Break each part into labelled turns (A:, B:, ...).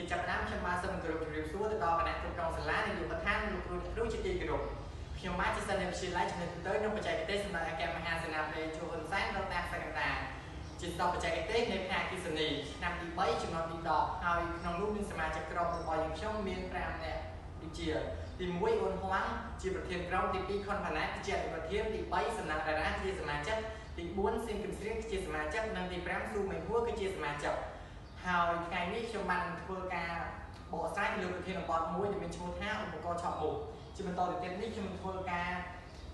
A: ជាចាប់ផ្ដើមខ្ញុំបាទសូមគោរពជម្រាបសួរទៅដល់គណៈគ្រប់គ្រងសាលានាយកដ្ឋានលោកគ្រូអ្នកគ្រូជាទីគោរពខ្ញុំបាទជាសិស្សនៃវិទ្យាល័យជំនាញទូទៅនិងបច្ចេកទេសសម្រាប់អគ្គមហាសេនាបតីជួហ៊ុនសែនរដ្ឋាភិបាលកណ្ដាលជាសិស្សបច្ចេកទេសនៃផ្នែកអគ្គិសនីឆ្នាំទី3ជំនាន់ទី10ហើយក្នុងនោះមានសមាជិកក្រុមរបស់យើងខ្ញុំមាន5នាក់ដូចជាទី1អ៊ុនហួងជាប្រធានក្រុមទី2ខុនផាណាជាអនុប្រធានទី3សំណាងតារាជាសមាជិកទី4សៀងគឹមស្រៀងជាសមាជិកនិងទី5ស៊ូមេហួរគឺជាសមាជិកហើយថ្ងៃនេះខ្ញុំបាននឹងធ្វើការបកស្រាយលើប្រធានបទមួយដែលមានឈ្មោះថាឧបករណ៍ឆក់មូសជាបន្តទៅទៀតនេះខ្ញុំធ្វើការ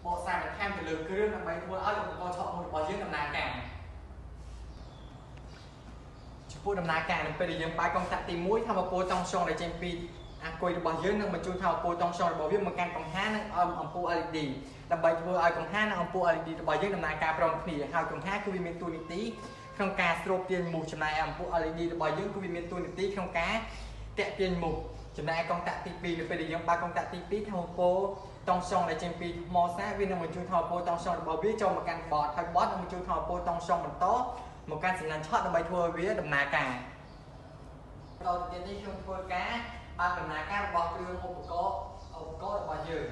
A: បកស្រាយបន្ថែមទៅលើគ្រឿងដើម្បីធ្វើឲ្យឧបករណ៍ឆក់មូសរបស់យើងដំណើរការចំពោះដំណើរការនៅពេលដែលយើងបើកកុងតាក់ទី1ធម្មពលតង់ស្យុងដែលចេញពីអាគុយរបស់យើងនឹងបញ្ជូនធម្មពលតង់ស្យុងរបស់វាមកកាន់កង្ហានិងអំពូល LED ដើម្បីធ្វើឲ្យកង្ហានិងអំពូល LED របស់យើងដំណើរការព្រមគ្នាហើយកង្ហាគឺវាមានតួនាទីក្នុងការស្រូបទាញមូសចំណែកអំពូល LED របស់យើងគឺវាមានតួនាទីក្នុងការតាក់ទាញមូសចំណែកកុងតាក់ទី2នៅពេលដែលយើងបើកកុងតាក់ទី2ធម្មពលតង់ស្យុងដែលចេញពីថ្មសាវានឹងបញ្ជូនធម្មពលតង់ស្យុងរបស់វាចូលមកកាន់បតហើយបតនឹងបញ្ជូនធម្មពលតង់ស្យុងបន្តមកកាន់សំណាញ់ឆក់ដើម្បីធ្វើឲ្យវាដំណើរការបន្តទៅទៀតនេះខ្ញុំធ្វើការបើកដំណើរការរបស់គ្រឿងឧបករណ៍របស់យើង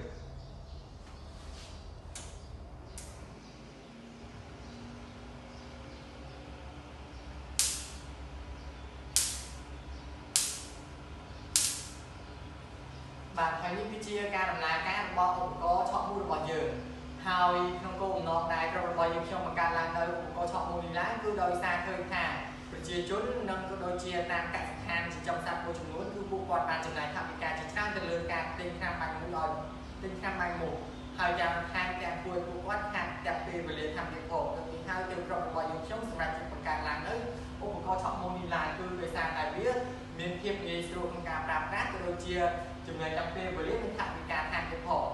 A: បាទហើយនេះគឺជាការដំណើរការរបស់ឧបករណ៍ឆក់មូសរបស់យើងហើយក្នុងគោលបំណងដែលក្រុមរបស់យើងខ្ញុំបង្កើតឡើងនៅឧបករណ៍ឆក់មូសនេះឡើងគឺដោយសារឃើញថាប្រជាជននិងក៏ដូចជាតាមកសិដ្ឋានចិញ្ចឹមសត្វមួយចំនួនគឺពួកគាត់បានចំណាយថវិកាជាច្រើនទៅលើការទិញថ្នាំបាញ់មូសឲ្យទិញថ្នាំបាញ់មូសហើយយ៉ាងថែមទាំងពួកគាត់ខាត់ទាំងពេលវេលាថែមទៀតផងដូចនេះហើយទៅក្រុមរបស់យើងខ្ញុំសម្រាប់បង្កើតឡើងនៅឧបករណ៍ឆក់មូសនេះឡើងគឺដោយសារតែវាមានភាពងាយស្រួលក្នុងការប្រើប្រាស់ក៏ដូចជាចំណេញទាំងពេលវេលានិងថវិកាថែមទៀតផង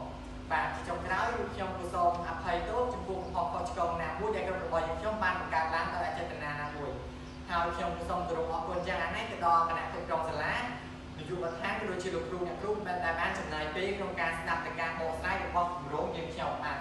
A: បាទជាចុងក្រោយខ្ញុំក៏សូមអភ័យទោសចំពោះកំហុសខុសឆ្គងណាមួយដែលក្រុមរបស់យើងខ្ញុំបានបង្កើតឡើងដោយអចេតនាណាមួយហើយខ្ញុំក៏សូមគោរពអរគុណយ៉ាងណាស់ទៅដល់គណៈគ្រប់គ្រងសាលានាយកដ្ឋានក៏ដូចជាលោកគ្រូអ្នកគ្រូដែលបានចំណាយពេលក្នុងការស្ដាប់និងការបកស្រាយរបស់គម្រោងយើងខ្ញុំបាទ